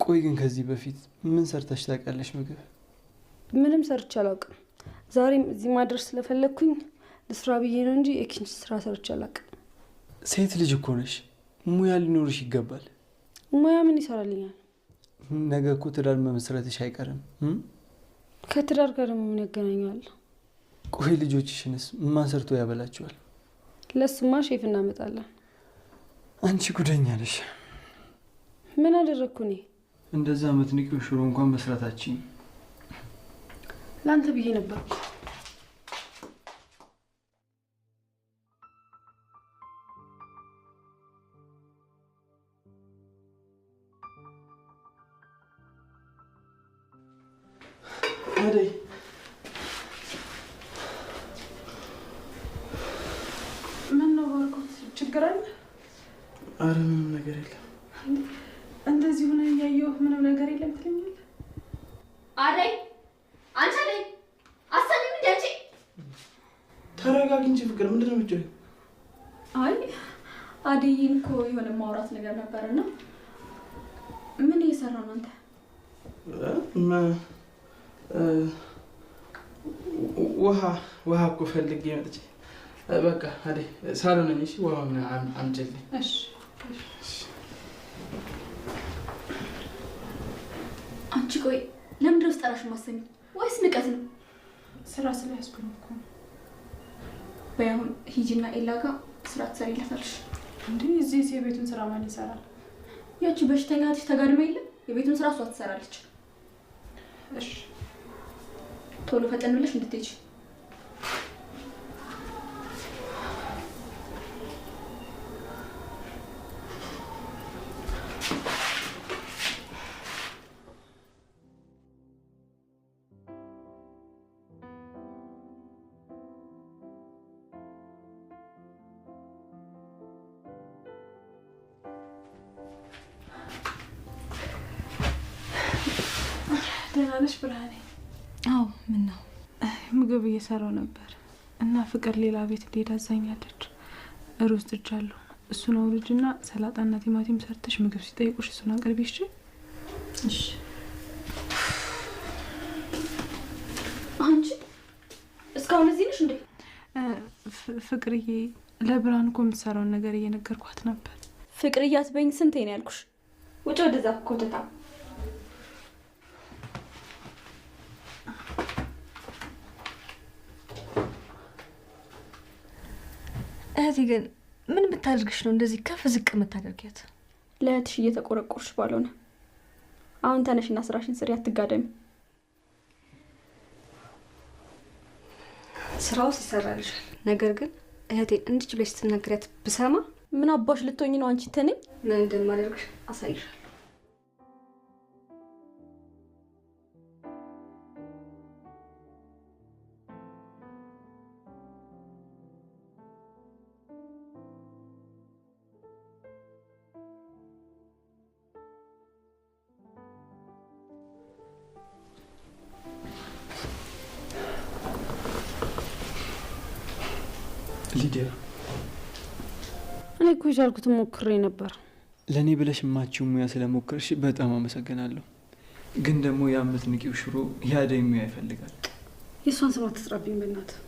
ቆይ ግን ከዚህ በፊት ምን ሰርተሽ ታውቂያለሽ? ምግብ ምንም ሰርቼ አላውቅም። ዛሬም እዚህ ማድረስ ስለፈለግኩኝ ልስራ ብዬ ነው እንጂ የ kitchen ስራ ሰርቼ አላውቅም። ሴት ልጅ እኮ ነሽ፣ ሙያ ሊኖርሽ ይገባል። ሙያ ምን ይሰራልኛል? ነገ እኮ ትዳር መመስረትሽ አይቀርም። ከትዳር ጋር ደግሞ ምን ያገናኘዋል? ቆይ ልጆችሽንስ ማን ሰርቶ ያበላቸዋል? ለሱማ ሼፍ እናመጣለን። አንቺ ጉደኛ ነሽ። ምን አደረግኩ እኔ? እንደዛ ምትንቂው ሽሮ እንኳን መስራታችን ለአንተ ብዬ ነበርኩ። አደይ ምን ነው ባርኮት፣ ችግር አለ? አረ ምንም ነገር የለም። እንደዚህ ሆነ እያየሁ ምንም ነገር የለም ትለኛለህ? አደይ አንቺ አደይ አሰሚም እንዴ አንቺ? ተረጋጊ እንጂ ፍቅር፣ ምንድን ነው የምትጮይው? አይ አደይን እኮ የሆነ ማውራት ነገር ነበርና። ምን እየሰራ ነው አንተ? ውሃ ውሃ እኮ ፈልጌ መጥቼ። በቃ አደይ ሳሎን ነኝ። እሺ ውሃውን አምጪልኝ። እሺ። አንቺ ቆይ ለምንድን ነው ስጠራሽ የማሰሚው? ወይስ ንቀት ነው? ስራ ስለያዝኩኝ እኮ ነው። በይ አሁን ሂጂና ኤላ ጋር ስራ ትሰሪለታለሽ። እንዴ እዚህ የቤቱን ስራ ማን ይሰራል? ያቺ በሽተኛ እህትሽ ተጋድማ የለ የቤቱን ስራ እሷ ትሰራለች። እሺ ቶሎ ፈጠን ብለሽ እንድትሄጂ። ደህና ነሽ ብርሃኔ? አዎ። ምን ነው? ምግብ እየሰራው ነበር እና ፍቅር ሌላ ቤት እንድሄድ አዛኛለች። ሩዝ ጥጃለሁ። እሱን አውርጅና ሰላጣና ቲማቲም ሰርተሽ ምግብ ሲጠይቁሽ እሱን አቅርቢ። እሺ? እሺ። አንቺ እስካሁን እዚህ ነሽ እንዴ? ፍቅርዬ ለብርሃን እኮ የምትሰራውን ነገር እየነገርኳት ነበር። ፍቅርዬ አትበይኝ ስንቴ ነው ያልኩሽ? ውጭ ወደዛ ኮተታ። እህቴ ግን ምን ብታደርግሽ ነው እንደዚህ ከፍ ዝቅ የምታደርጊያት? ለእህትሽ እየተቆረቆርሽ ባልሆነ። አሁን ተነሽና ስራሽን ስሪ፣ አትጋደሚ። ስራውስ ይሰራልሻል። ነገር ግን እህቴን እንዲች ብለሽ ስትናገሪያት ብሰማ ምን አባሽ ልትሆኚ ነው አንቺ? ትንኝ ምን እንደማደርግሽ አሳይሻለሁ። ሊዲያ እኔ እኮ የቻልኩትን ሞክሬ ነበር። ለእኔ ብለሽ የማችው ሙያ ስለሞከርሽ በጣም አመሰግናለሁ። ግን ደግሞ ያ የምትንቂው ሽሮ የአደይ ሙያ ይፈልጋል። የእሷን ስም አትጥራብኝ በእናትህ።